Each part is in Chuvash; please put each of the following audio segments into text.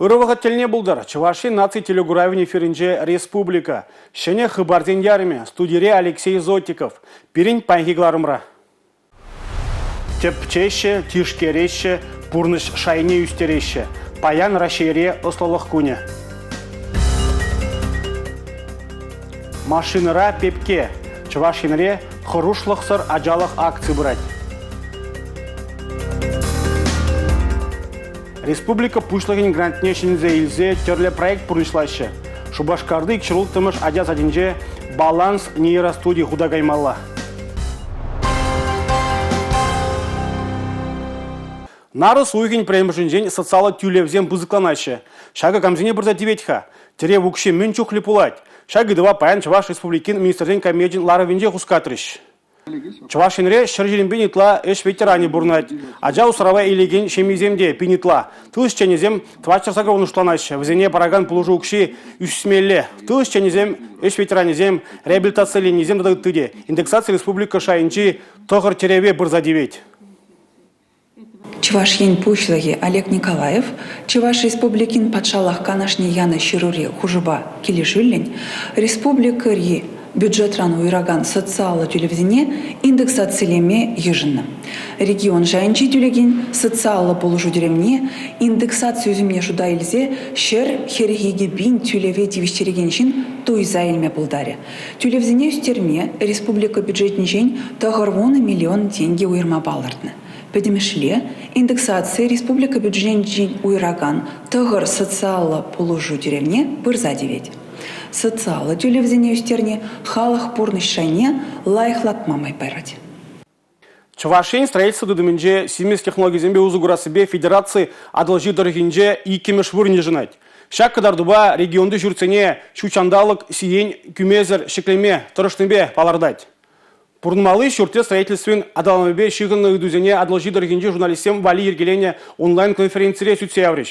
Ырӑ вӑхӑт тӗлне пултӑр. Чӑваш Ен наци телекуравӗн эфирӗнче «Республика». Ҫӗнӗ хыпарсен ярӑмӗ. Студире Алексей Зотиков. Пирӗн паянхи кӑларӑмра. Тӗпчеҫҫӗ, тишкереҫҫӗ, пурнӑҫ шайне ӳстереҫҫӗ. Паян Раҫҫейре ӑслӑлӑх кунӗ. Машинӑра пепке. Чӑваш Енре хӑрушлӑхсӑр ачалӑх акци пырать. Республика Пуҫлӑхӗн грантне ҫӗнсе илсе тӗрлӗ проект пурнӑҫлаҫҫӗ. Шупашкарти 106-мӗш ача садӗнче «Баланс» нейростуди хута каймалла. Нарӑс уйӑхӗн пӗрремӗшӗнчен социаллӑ тӳлевсем пысӑкланаҫҫӗ. Ҫакӑ камсене пырса тивет-ха? Тӗрев укҫи мӗн чухлӗ пулать? Ҫак ыйтӑва паян Чӑваш Республикин Министрсен Кабинечӗн ларӑвӗнче хускатрӗҫ. Чӑваш Енре 120 ытла ӗҫ ветеранӗ пурӑнать. Ача усрава илекен ҫемьесем те пин ытла. Тыл ӗҫченӗсем 480 шутланаҫҫӗ. Вӗсене паракан пулӑшу укҫи ӳсмелле. Тыл ӗҫченӗсем, ӗҫ ветеранӗсем, реабилитациленнисем тата ытти те. Индексаци республика шайӗнчи тӑхӑр тӗреве пырса тивет. Чӑваш Ен Пуҫлӑхӗ Олег Николаев Чӑваш Республикин Патшалӑх Канашне янӑ Ҫырури хушупа килӗшӳллӗн республикӑри бюджетран уйӑракан социаллӑ тӳлевсене индексацилеме йышӑннӑ. Регион шайӗнче тӳлекен социаллӑ пулӑшу тӳлевне индексаци ӳсӗмне шута илсе 142 пин тӳлеве тивӗҫтерекен ҫын туйса илме пултарӗ. Тӳлевсене ӳстерме республика бюджетӗнчен 90 миллион тенкӗ уйӑрма палӑртнӑ. Пӗтӗмӗшле индексаци республика бюджетӗнчен уйӑракан тӑхӑр социаллӑ пулӑшу тӳлевне пырса тивет. Социаллӑ тӳлевсене ӳстерни халӑх пурнӑҫ шайне лайӑхлатма май парать. Чӑваш Ен строительство тытӑмӗнче симӗс технологисемпе усӑ курассипе федераци Атӑлҫи тӑрӑхӗнче иккӗмӗш вырӑн йышӑнать. Ҫак кӑтартупа регионти ҫуртсене ҫут ҫанталӑк сиен кӳмесӗр ҫӗклеме тӑрӑшнипе палӑртать. Пурӑнмалли ҫурт-йӗр строительствин аталанӑвӗпе ҫыхӑннӑ ыйтусене Атӑлҫи тӑрӑхӗнчи журналистсем валли йӗркеленӗ онлайн-конференцире сӳтсе яврӗҫ.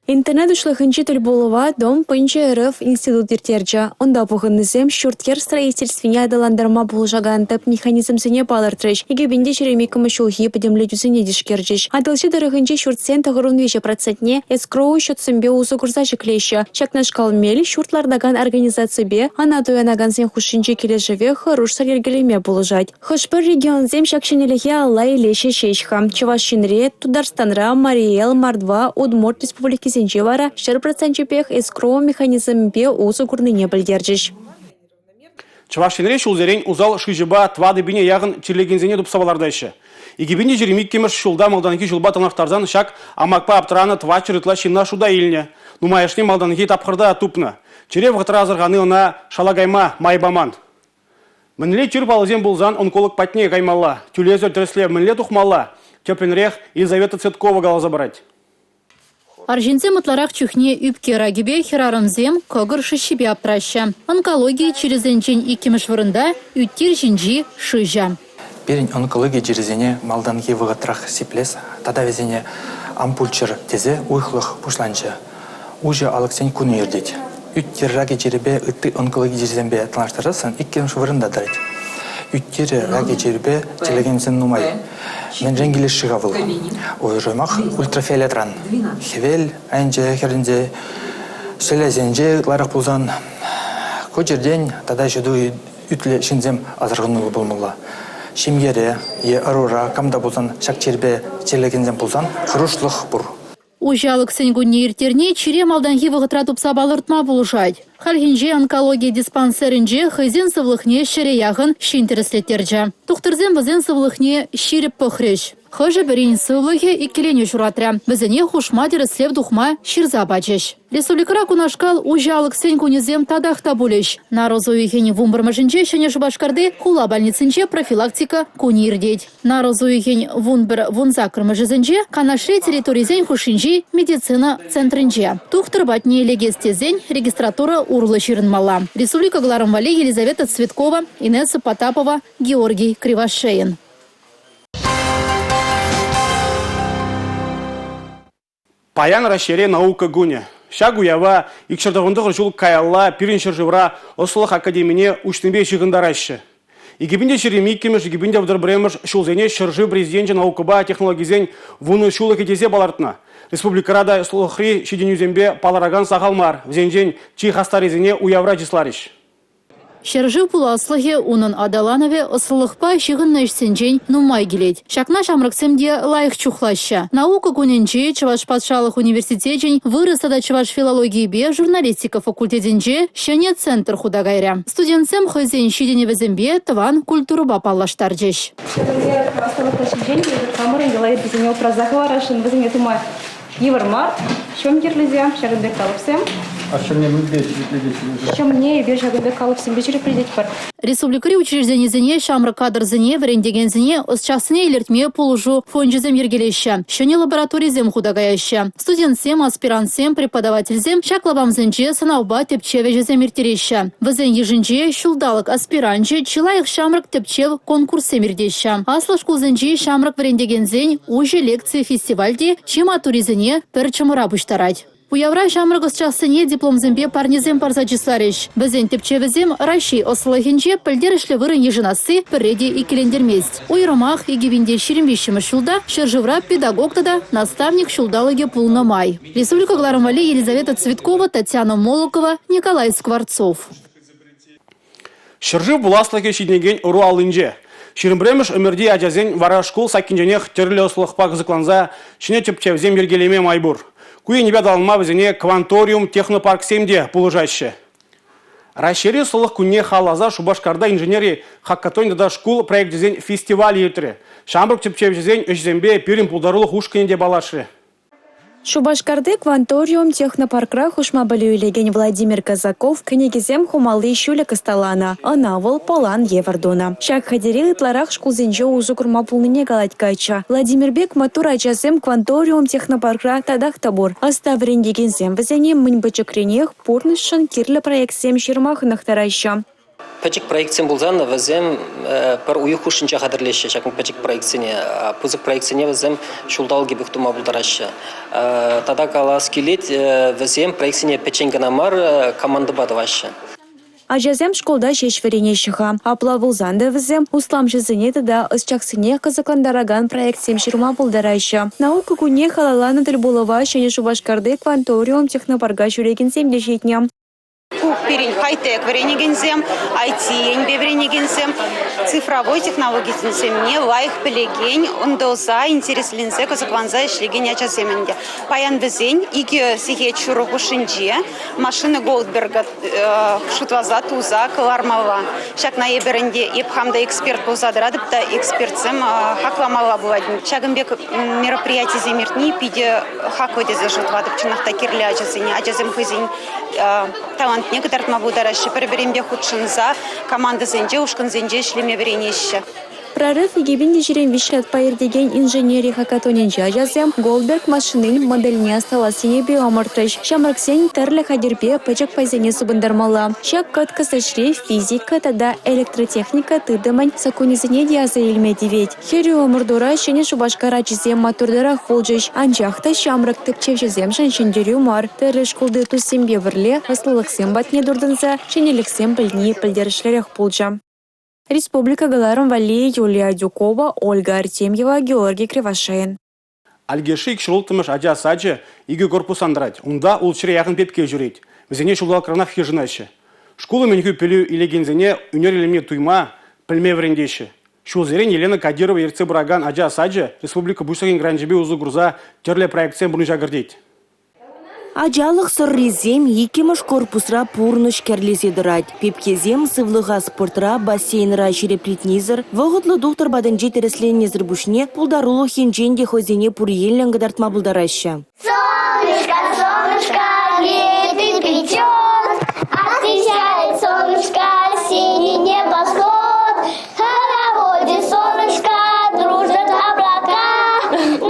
Интернет уҫлӑхӗнчи тӗл пулӑва Дом пӑнчӑ РФ институт ирттерчӗ. Унта пухӑннисем ҫурт-йӗр строительствине аталантарма пулӑшакан тӗп механизмсене палӑртрӗҫ, 2022 ҫулхи пӗтӗмлетӳсене тишкерчӗҫ. Атӑлҫи тӑрӑхӗнчи ҫуртсен 93 процентне эскроу счетсемпе усӑ курса ҫӗклеҫҫӗ. Ҫакнашкал мел ҫурт лартакан организаципе ӑна туянакансен хушшинчи килӗшӗве хӑрушсӑр йӗркелеме пулӑшать. Хӑш-пӗр регионсем ҫак ҫӗнӗлӗхе алла илеҫҫӗ ҫеҫ-ха. Чӑваш Енре, Тутарстанра, Мари Эл, Мордва, Удмурт республикисенче вара 100 проценчӗпех эскроу механизмӗпе усӑ курнине пӗлтерчӗҫ. Чӑваш Енре ҫулсерен усал шыҫӑпа 4 пине яхӑн чирлекенсене тупса палӑртаҫҫӗ. 2022 ҫулта малтанхи ҫулпа танлаштарсан ҫак амакпа аптӑранӑ 400 ытла ҫынна шута илнӗ. Нумайӑшне малтанхи тапхӑрта тупнӑ. Чире вӑхӑтра асӑрхани ӑна шала кайма май паман. Мӗнле чир паллисем пулсан онколог патне каймалла, тӳлевсӗр тӗрӗслев мӗнле тухмалла? Тӗплӗнрех Елизавета Цветкова каласа парать. Арҫынсем ытларах чухне ӳпке ракӗпе, хӗрарӑмсем кӑкӑр шыҫҫипе аптӑраҫҫӗ. Онкологи чирӗсенчен иккӗмӗш вырӑнта ӳт-тир ҫинчи шыҫӑ. Пирӗн онкологи чирӗсене малтанхи вӑхӑтрах сиплес тата вӗсене ан пулччӑр тесе уйӑхлӑх пуҫланчӗ. Уҫӑ алӑксен кунӗ иртет. Ӳт-тир ракӗ чирӗпе ытти онкологи чирӗсемпе танлаштарсассӑн иккӗмӗш вырӑнта тӑрать. Ӳт-тирӗ ракӗ чирӗпе чирлекенсем нумай. Мӗншӗн килес-ши-ха вӑл? Уйрӑмах ультрафиолетран. Хӗвел айӗнче хӗрринче, ҫӗлесенче ытларах пулсан ку чиртен тата ҫутӑ ӳтлӗ ҫынсем асӑрхануллӑ пулмалла. Ҫемьере е ӑрура кам та пулсан ҫак чирпе чирлекенсем пулсан хӑрушлӑх пур. Уҫӑ алӑксен кунне ирттерни чире малтанхи вӑхӑтра тупса палӑртма пулӑшать. Хальхинче онкологи диспансерӗнче хӑйсен сывлӑхне ҫӗре яхӑн ҫын тӗрӗслеттерчӗ. Тухтӑрсем вӗсен сывлӑхне ҫирӗп пӑхрӗҫ. Хӑшӗ-пӗрин сывлӑхӗ иккӗленӳ ҫуратрӗ. Вӗсене хушма тӗрӗслев тухма ҫырса пачӗҫ. Республикӑра кунашкал уҫӑ алӑксен кунӗсем татах та пулӗҫ. Нарӑс уйӑхӗн вунпӗрмӗшӗнче Ҫӗнӗ Шупашкарти хула больницинче профилактика кунӗ иртет. Нарӑс уйӑхӗн 11-18-мӗшӗсенче Канашри территорисен хушшинчи медицина центрӗнче тухтӑр патне лекес тесен регистратура урлӑ ҫырӑнмалла. Республика кӑларӑм валли Елизавета Цветкова, Инесса Потапова, Георгий Кривошеин. Паян Раҫҫейре наука кунӗ. Ҫак уява 299 ҫул каялла пирӗн ҫӗршывра ӑслӑлӑх академине уҫнипе ҫыхӑнтараҫҫӗ. 2022-мӗш, 2031-мӗш ҫулсене ҫӗршыв президенчӗ наукӑпа технологисен вунӑ ҫуллӑхӗ тесе палӑртнӑ. Республикӑра та ӑслӑлӑхри ҫитӗнӳсемпе палӑракан сахал мар. Вӗсенчен чи хастаррисене уявра чысларӗҫ. Ҫӗршыв пуласлӑхӗ, унӑн аталанӑвӗ ӑслӑлӑхпа ҫыхӑннӑ ӗҫсенчен нумай килет. Ҫакна ҫамрӑксем те лайӑх чухлаҫҫӗ. Наука кунӗнче Чӑваш патшалӑх университечӗн вырӑс тата чӑваш филологийӗпе журналистика факультетӗнче ҫӗнӗ центр хута кайрӗ. Студентсем хӑйсен ҫитӗнӗвӗсемпе тӑван культурӑпа паллаштарчӗҫ. Ҫакӑнти ӑслӑлӑх ҫинчен те эпир хамӑрӑн йӑла-йӗркесене упраса хӑварасшӑн, вӗсене тума Йывӑр мар, ҫӑм кирлисем, ҫакӑн пек калӑпсем. А ҫӑмне мӗнпе ҫирӗплетеҫҫӗ? Ҫӑмне эпир ҫакӑн пек калӑпсемпе ҫирӗплететпӗр. Республикӑри учрежденисене ҫамрӑк кадрсене, вӗрентекенсене, ӑсчахсене илӗртме пулӑшу фончӗсем йӗркелеҫҫӗ, ҫӗнӗ лабораторисем хута каяҫҫӗ. Студентсем, аспирантсем, преподавательсем ҫак лапамсенче сӑнавпа тӗпчев ӗҫӗсем ирттереҫҫӗ. Вӗсен йышӗнче ҫулталӑк аспиранчӗ, чи лайӑх ҫамрӑк тӗпчев конкурссем иртеҫҫӗ. Аслӑ шкулсенчи ҫамрӑк вӗрентекенсен уҫӑ лекци фестиваль те чи маттуррисене пӗр чӑмӑра пуҫтарать. Уявра ҫамрӑк ӑсчахсене дипломсемпе парнесем парса чысларӗҫ. Вӗсен тӗпчевӗсем Раҫҫей ӑслӑлӑхӗнче пӗлтерӗшлӗ вырӑн йышӑнасси пӗрре те иккӗлентермест. Уйрӑмах 2023 ҫулта ҫӗршывра педагог тата наставник ҫулталӑкӗ пулнӑ май. Республика кӑларӑм валли Елизавета Цветкова, Татьяна Молокова, Николай Скворцов. Ҫӗршыв пуласлӑхӗ ҫитӗнекен ӑру аллинче. 21-мӗш ӗмӗрти ачасен вара шкул саккинченех тӗрлӗ ӑслӑлӑхпа кӑсӑкланса ҫӗнӗ тӗпчевсем йӗркелеме май пур. Ку енӗпе аталанма вӗсене кванториум технопарксем те пулӑшаҫҫӗ. Раҫҫейри ӑслӑлӑх кунне халалласа Шупашкарта инженери хакатонӗ тата шкул проекчӗсен фестивалӗ иртрӗ. Ҫамрӑк тӗпчевҫӗсен ӗҫӗсемпе пирӗн пултарулӑх ушкӑнӗ те паллашрӗ. Шупашкарти «Кванториум» технопаркра хушма пӗлӳ илекен Владимир Казаков кӗнекесем хумалли ҫӳлӗк ӑсталанӑ. Ӑна вӑл пӑлан евӗр тунӑ. Ҫак хатӗре ытларах шкулсенче усӑ курма пулнине калать каччӑ. Владимир пек маттур ачасем «Кванториум» технопаркра татах та пур. Ӑста вӗрентекенсем вӗсене мӗн пӗчӗкренех пурнӑҫшӑн кирлӗ проектсем ҫырма хӑнӑхтараҫҫӗ. Пӗчӗк проектсем пулсан вӗсем пӗр уйӑх хушшинче хатӗрлеҫҫӗ ҫак пӗчӗк проектсене. Пысӑк проектсене вӗсем ҫулталӑкӗпех тума пултараҫҫӗ. Тата калас килет, вӗсем проектсене пӗччен кӑна мар, командӑпа тӑваҫҫӗ. Ачасем шкулта ҫеҫ вӗренеҫҫӗ-ха. Апла пулсан та вӗсем усламҫӑсене тата ӑсчахсене кӑсӑклантаракан проектсем ҫырма пултараҫҫӗ. Наука кунне халалланӑ тӗл пулӑва Ҫӗнӗ Шупашкарти «Кванториум» технопарка ҫӳрекенсем те ҫитнӗ. Ку пирӗн хай-тек вӗренекенсем, IT енпе вӗренекенсем, цифровой технологисене лайӑх пӗлекен, ӑнтӑлса, интересленсе, кӑсӑкланса ӗҫлекен ачасем ӗнтӗ. Паян вӗсен 2 сехет ҫурӑ хушшинче машина Голдберга шутласа туса кӑлармалла. Ҫакна эпир ӗнтӗ, эп хам та эксперт пулса тӑратӑп та, экспертсем хакламалла пулать. Ҫакӑн пек мероприятисем иртни питӗ хаклӑ тесе шутлатӑп. Чӑнах та кирлӗ ачасене. Ачасем хӑйсен талантне кӑтартма пултараҫҫӗ, пӗр-пӗринпе хутшӑнса командӑсенче, ушкӑнсенче ӗҫлеме вӗренеҫҫӗ. Прорыв 2023 ятпа иртекен инженери хакатонӗнче ачасем «Голдберг» машинин модельне ӑсталас енӗпе ӑмӑртрӗҫ. Ҫамрӑксен тӗрлӗ хатӗрпе пӗчӗк пайсене сыпӑнтармалла. Ҫак кӑткӑс ӗҫре физика тата электротехника тытӑмӗн саккунӗсене те аса илме тивет. Хӗрӳ ӑмӑртура Ҫӗнӗ Шупашкар ачисем маттуртарах пулчӗҫ. Анчах та ҫамрӑк тӗпчевҫӗсемшӗн ҫӗнтерӳ мар. Тӗрлӗ шкулти туссемпе пӗрле ӑслӑлӑхсем патне туртӑнса ҫӗнӗлӗхсем пӗлни пӗлтерӗшлӗрех пулчӗ. Республика кӑларӑм валли Юлия Адюкова, Ольга Артемьева, Георгий Кривошеин. Алькешри 206-мӗш ача сачӗ икӗ корпусран тӑрать. Унта 600 яхӑн пепке ҫӳрет. Вӗсене ҫулталӑкранах йышӑнаҫҫӗ. Шкул умӗнхи пӗлӳ илекенсене ӳнер илемне туйма, пӗлме вӗрентеҫҫӗ. Ҫулсерен Елена Кадирова ертсе пыракан ача сачӗ республика Пуҫлӑхӗн гранчӗпе усӑ курса тӗрлӗ проектсем пурнӑҫа кӗртет. Ачалӑх сӑррисем иккӗмӗш корпусра пурнӑҫ кӗрлесе тӑрать. Пепкесем сывлӑха спортра, бассейнра ҫирӗплетнисӗр, вӑхӑтлӑ тухтӑр патӗнче тӗрӗсленнисӗр пуҫне пултарулӑх енчен те хӑйсене пур енлӗн кӑтартма пултараҫҫӗ. Солнышко, солнышко, греет и печет, Освещает солнышко синий небосклон. В хороводе солнышко дружат облака.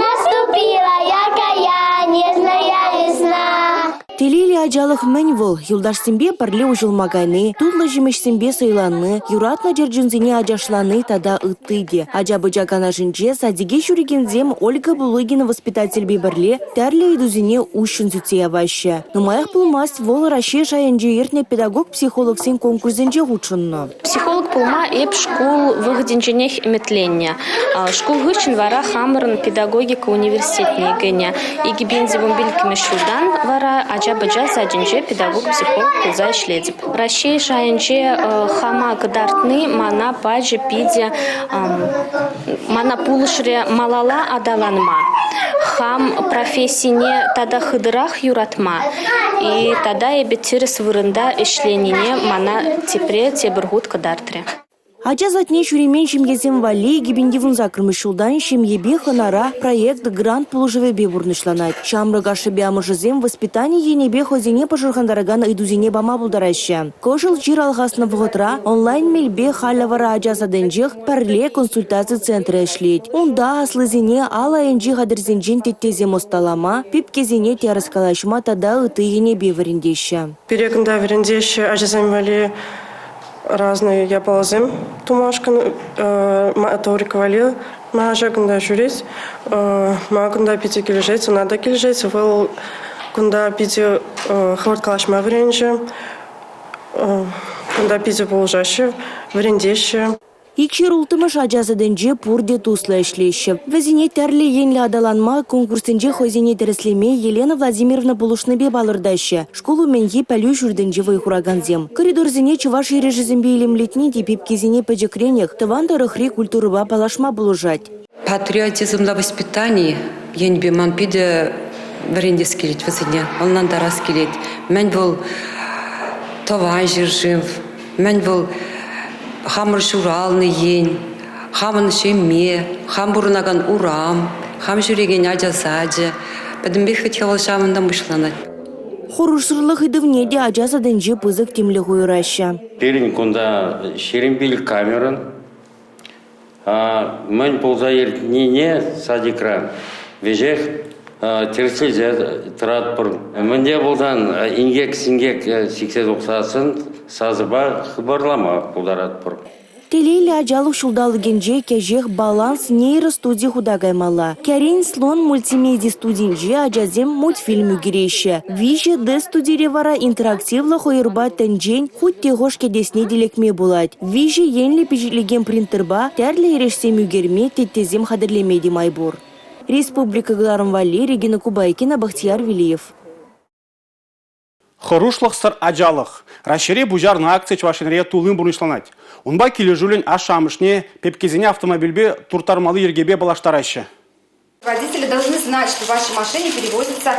Наступила яркая, нежная весна. Телейлӗ ачалӑх. Ачалӑх мӗн вӑл? Юлташсемпе пӗрле уҫӑлма кайни, тутлӑ ҫимӗҫсемпе сӑйланни, юратнӑ чӗр чунсене ачашлани тата ытти те. Ача-пӑча канашӗнче садике ҫӳрекенсем Ольга Булыгина воспитательпе пӗрле тӗрлӗ ыйтусене уҫҫӑн сӳтсе яваҫҫӗ. Нумаях пулмасть вӑл Раҫҫей шайӗнче иртнӗ педагог-психологсен конкурсӗнче хутшӑннӑ. Психолог пулма эп шкул вӑхӑтӗнченех ӗмӗтленнӗ. Шкул хыҫҫӑн вара хамӑрӑн педагогика университетне кӗнӗ. 2015 ҫултан вара ача-пӑча садӗнче педагог-психолог пулса ӗҫлетӗп. Раҫҫей шайӗнче хама кӑтартни мана пачӗ питӗ мана пулӑшрӗ малалла аталанма, хам профессине тата хытӑрах юратма и тата эпӗ тӗрӗс вырӑнта ӗҫленине мана тепре тепӗр хут кӑтартрӗ. Ача садне ҫӳремен ҫемьесем валли 2018-мӗш ҫултан «Ҫемьепе хӑнара» проект грант пулӑшӑвӗпе пурнӑҫланать. Ҫамрӑк ашшӗпе амӑшӗсем воспитани енӗпе хӑйсене пӑшӑрхантаракан ыйтусене пама пултараҫҫӗ. Кӑшӑл чир алхаснӑ вӑхӑтра онлайн мелпе халӗ вара ача садӗнчех Пӗрле консультаци центрӗ ӗҫлет. Унта аслисене ал айӗнчи хатӗрсенчен теттесем ӑсталама, пепкесене тӗрӗс калаҫма тата ытти енӗпе вӗрентеҫҫӗ. Пире кунта вӗрентеҫҫӗ ачасем валли разные япаласем тумашкӑн моторика валли. Ман ача кунта ҫӳрет. Мана кунта питӗ килӗшет, ӑна та килӗшет. Вӑл кунта питӗ хӑвӑрт калаҫма вӗренчӗ. Кунта питӗ пулӑшаҫҫӗ, вӗрентеҫҫӗ. 206-мӗш ача садӗнче пурте туслӑ ӗҫлеҫҫӗ. Вӗсене тӗрлӗ енлӗ аталанма, конкурссенче хӑйсене тӗрӗслеме Елена Владимировна пулӑшнипе палӑртаҫҫӗ шкул умӗнхи пӗлӳ ҫуртӗнче вӑй хуракансем. Коридорсене чӑваш эрешӗсемпе илемлетни те пепкесене пӗчӗкренех тӑван тӑрӑхри культурӑпа паллашма пулӑшать. Патриотизмла воспитани енӗпе ман питӗ вӗрентес килет вӗсене, ӑнлантарас килет. Мӗн вӑл тӑван ҫӗршыв, мӗн вӑл хамӑр ҫуралнӑ ен, хамӑн ҫемье, хам пурӑнакан урам, хам ҫӳрекен ача сачӗ. Пӗтӗмпех вӗт-ха вӑл ҫавӑнтан пуҫланать. Хӑрушсӑрлӑх ыйтӑвне те ача садӗнче пысӑк тимлӗх уйӑраҫҫӗ. Пирӗн кунта 25 камера. Мӗн пулса иртнине садикра веҫех тӗрӗслесе тӑратпӑр. Мӗнле пулсан инкек-синкек сиксе тухсассӑн сасӑпа хыпарлама пултаратпӑр. Телейлӗ ачалӑх ҫулталӑкӗнче кӗҫех «Баланс» нейростуди хута каймалла. «Кӗрен слон» мультимеди студинче ачасем мультфильм ӳкереҫҫӗ. 3D студире вара интерактивлӑ хӑйӑрпа тӗнчен хуть те хӑш кӗтесне те лекме пулать. Виҫӗ енлӗ пичетлекен принтерпа тӗрлӗ эрешсем ӳкерме, теттесем хатӗрлеме те май пур. Республика кӑларӑм валли Регина Кубайкина, Бахтияр Велиев. Хӑрушлӑхсӑр ачалӑх. Раҫҫейре пуҫарнӑ акци Чӑваш Енре туллин пурнӑҫланать. Унпа килӗшӳллӗн ашшӗ-амӑшне пепкесене автомобильпе турттармалли йӗркепе паллаштараҫҫӗ. Водители должны знать, что в вашей машине перевозится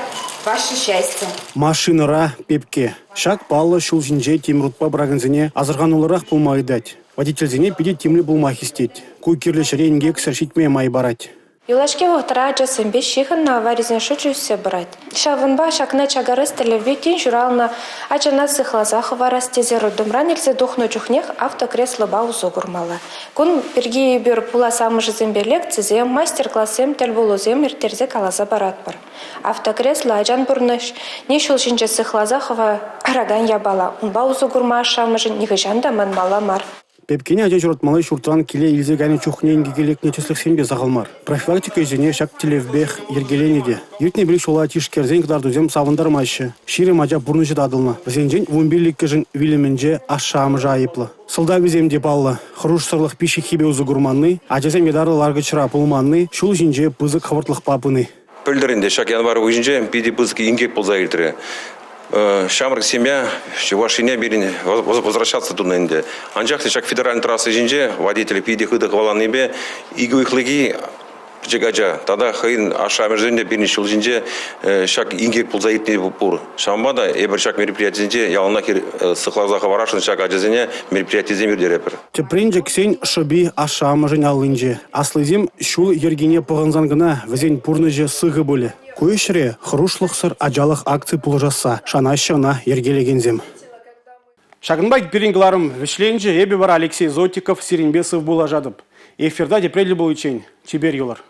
ваше счастье. Машинӑра пепке. Ҫак паллӑ ҫул ҫинче тимӗр утпа пыракансене асӑрхануллӑрах пулма ыйтать. Водительсене питӗ тимлӗ пулма хистет. Ку кирлӗ ҫӗре инкексӗр ҫитме май парать. Юлашки вӑхӑтра ачасемпе ҫыхӑннӑ аварисен шучӗ ӳссе пырать. Ҫавӑнпа ҫакна чакарас тӗллевпе тин ҫуралнӑ ачана сыхласа хӑварас тесе роддомран илсе тухнӑ чухнех автокреслӑпа усӑ курмалла. Кун пирки эпир пулас амӑшӗсемпе лекцисем, мастер-классем, тӗлпулусем ирттерсе каласа паратпӑр. Автокресло ачан пурнӑҫне ҫул ҫинче сыхласа хӑваракан япала. Унпа усӑ курма ашшӗ-амӑшӗн нихӑҫан та манмалла мар. Пепкене ача ҫуратмалли ҫуртран киле илсе кайнӑ чухне инкеке лекнӗ тӗслӗхсем те сахал мар. Профилактика ӗҫӗсене ҫак тӗллевпех йӗркеленӗ те. Иртнӗ пилӗк ҫула тишкерсен кӑтартусем савӑнтармаҫҫӗ. 20 ача пурнӑҫӗ татӑлнӑ. Вӗсенчен 15-ӗшӗн вилӗмӗнче ашшӗ-амӑшӗ айӑплӑ. Сӑлтавӗсем те паллӑ. Хӑрушсӑрлӑх пиҫҫиххипе усӑ курманни, ачасем ятарлӑ ларкӑчра пулманни, ҫул ҫинче пысӑк хӑвӑртлӑхпа пыни. Пӗлтӗр ӗнтӗ ҫак январь уйӑхӗнче питӗ пысӑк инкек пулса иртрӗ. Ҫамрӑк семья Чӑваш Ене пирӗн возвращаться тунӑ ӗнтӗ. Анчах та ҫак федеральный трасса ҫинче водитель питӗ хытӑ хӑваланнипе икӗ уйӑхлӑхи пӗчӗк ача тата хӑйӗн ашшӗ-амӑшӗсем те пирӗн ҫул ҫинче ҫак инкек пулса иртни пур. Ҫавӑнпа та эпир ҫак мероприятисенче яланах сыхласа хӑварасшӑн ҫак ачасене мероприятисем ирттеретпӗр. Тӗпренчӗксен шӑпи ашшӗ-амӑшӗн аллинче. Аслисем ҫул йӗркине пӑхӑнсан кӑна вӗсен пурнӑҫӗ сыхӑ пулӗ. Ку ӗҫре «Хӑрушлӑхсӑр ачалӑх» акци пулӑшасса шанаҫҫӗ ӑна йӗркелекенсем. Ҫакӑнпа пирӗн кӑларӑм вӗҫленчӗ. Эпӗ вара Алексей Зотиков сирӗнпе сывпуллашатӑп. Эфирта тепре тӗл пуличчен чипер юлӑр.